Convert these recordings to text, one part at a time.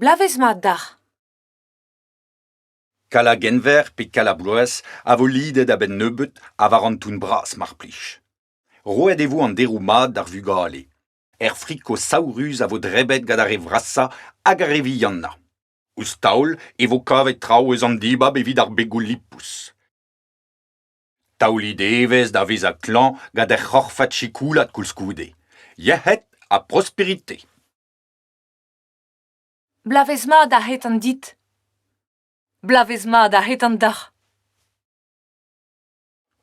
Bloavezh mat deoc'h. Kala Genver pe Kala Bloaz a vo lidet a-benn nebeut ha war an toun bras mar plij. Roet e vo an deroù mat d'ar vugale. Er friko saourus a vo drebet gant ar re vrasañ hag ar re vihanañ. Ouzh taol e vo kavet traoù eus an dibab evit ar begoù lipous. Taolit evezh da vezañ klañv gant ur c'horfad chikoulad koulskoude. Yec'hed ha prosperite. Bloavezh mat a hetan dit. Bloavezh mat a hetan deoc'h.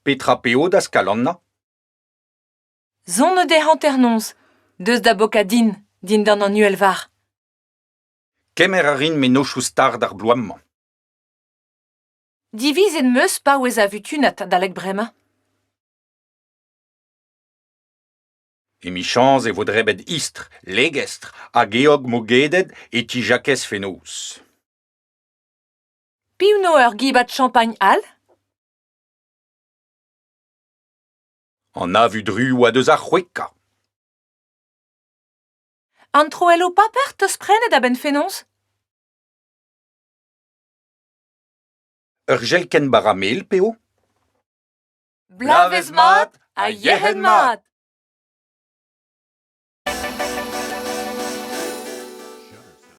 Petra p'eo da skalannañ ? Son eo dezhañ hanternoz, deus da bokañ din, dindan an uhelvarr. Kemer a rin mennozhioù start ar bloaz-mañ. Divizet 'm eus paouez a vutunat adalek bremañ. Emichañs e vo drebet istr, legestr hag eog mogedet e ti Jakez fenoz. Piv 'no ur gibad champagn all ? An avu dru oa deus ar c'hwekañ. An troelloù paper 'teus prenet a-benn fenoz ? Ur jelkenn bara-mel p'eo ? Bloavezh mat ha yec'hed mat !